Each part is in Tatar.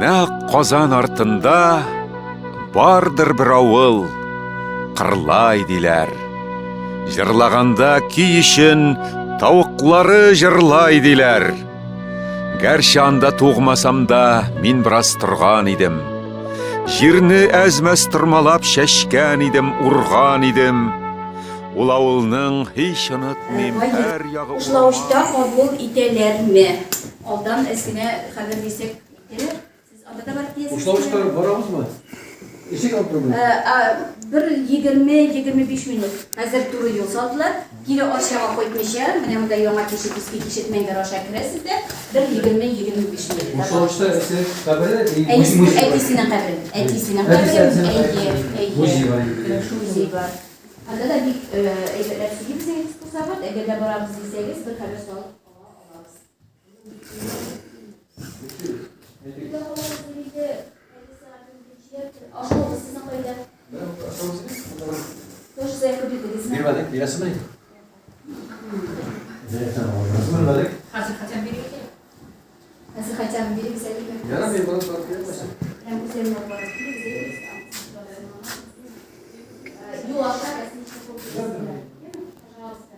Нәкъ Казан артында бардыр бер авыл, Кырлай диләр. Җырлаганда көй өчен тавыклары җырлай диләр. Гәрчә анда тугмасам да, мин бераз торган идем. Җирне әз-мәз тырмалап чәчкән идем, урган идем. Ул авылның һич онытмыйм һәр ягы Кушлавычта кабул итәләрме? Алдан әз генә хәбәр бирсәк итәләр. Сез анда да барып киләсез. Кушлавычка барабызмы? Ничек алып бару? Бер 20-25 минут. Хәзер туры юл салдылар. Кире Арчага кайтмыйча, менә монда яңа кишет, иске кишет Мәңгәр аша керәсез дә, бер 20-25 минут. Кушлавычта әтисе кабере Әтисенең кабере. Әтисенең кабере. Әйе, әйе. Музей бар инде. Музей бар. Анда да бик әйбәтләп сөйли безнең экскурсовод. Әгәр дә барабыз дисәгез, бер хәбәр салып ала алабыз. Өйдә калабыз инде. Ашавыгыз сезнең кайда? Тоже заявка бирдегезме? Бирмәдек, бирәсеме? Бирмәдек. Хәзер хотя бы бирегез. Хәзер хотя бы бирегез әле. Ярамый, барып барып килмәсен. Прям үзләренә барып килегез. Юл аша гостиничный Пожалуйста.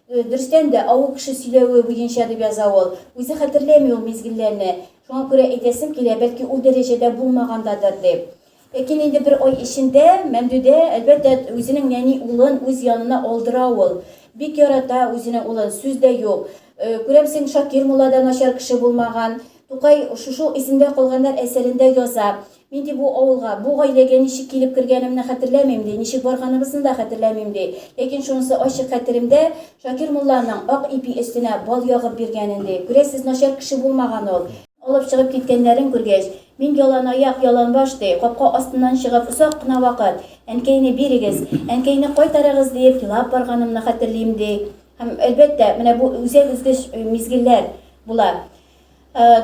Дөрестән дә, авыл кеше сөйләве буенча, дип яза ул. Үзе хәтерләми ул мизгелләрне. Шуңа күрә әйтәсем килә, бәлки ул дәрәҗәдә булмагандадыр, дип. Ләкин инде бер ай эчендә Мәмдүдә, әлбәттә, үзенең нәни улын үз янына алдыра ул. Бик ярата үзенең улын, сүз дә юк. Күрәмсең, Шакир мулла да начар кеше булмаган. Тукай шушы Исемдә калганнар әсәрендә яза. Мин, ди, бу авылга, бу гаиләгә ничек килеп кергәнемне хәтерләмим, ди, ничек барганыбызны да хәтерләмим, ди. Ләкин шунысы ачык хәтеремдә, Шакир мулланың ак ипи өстенә бал ягып биргәнен, ди. Күрәсез, начар кеше булмаган ул. Алып чыгып киткәннәрен күргәч, мин яланаяк, яланбаш, ди, капка астыннан чыгып, озак кына вакыт, Әнкәйне бирегез, әнкәйне кайтарыгыз, диеп елап барганымны хәтерлим, ди. Һәм, әлбәттә, менә бу үзәк өзгеч мизгелләр була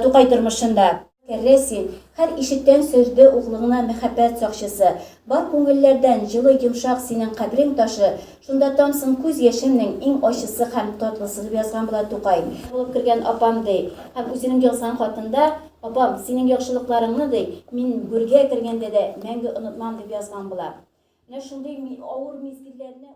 Тукай тормышында. Кәррә син, һәр ишектән сөрде углыңны мәхәббәт сакчысы. Бар күңелләрдән җылы йомшак синең кабрең ташы, шунда тамсын күз яшемнең иң ачысы һәм татлысы, дип язган була Тукай. Булып кергән апам, ди. Һәм үзенең язган хатында, Апам, синең яхшылыкларыңны, ди, мин гүргә кергәндә дә мәңге онытмам, дип язган була. Менә шундый авыр мизгелләрне.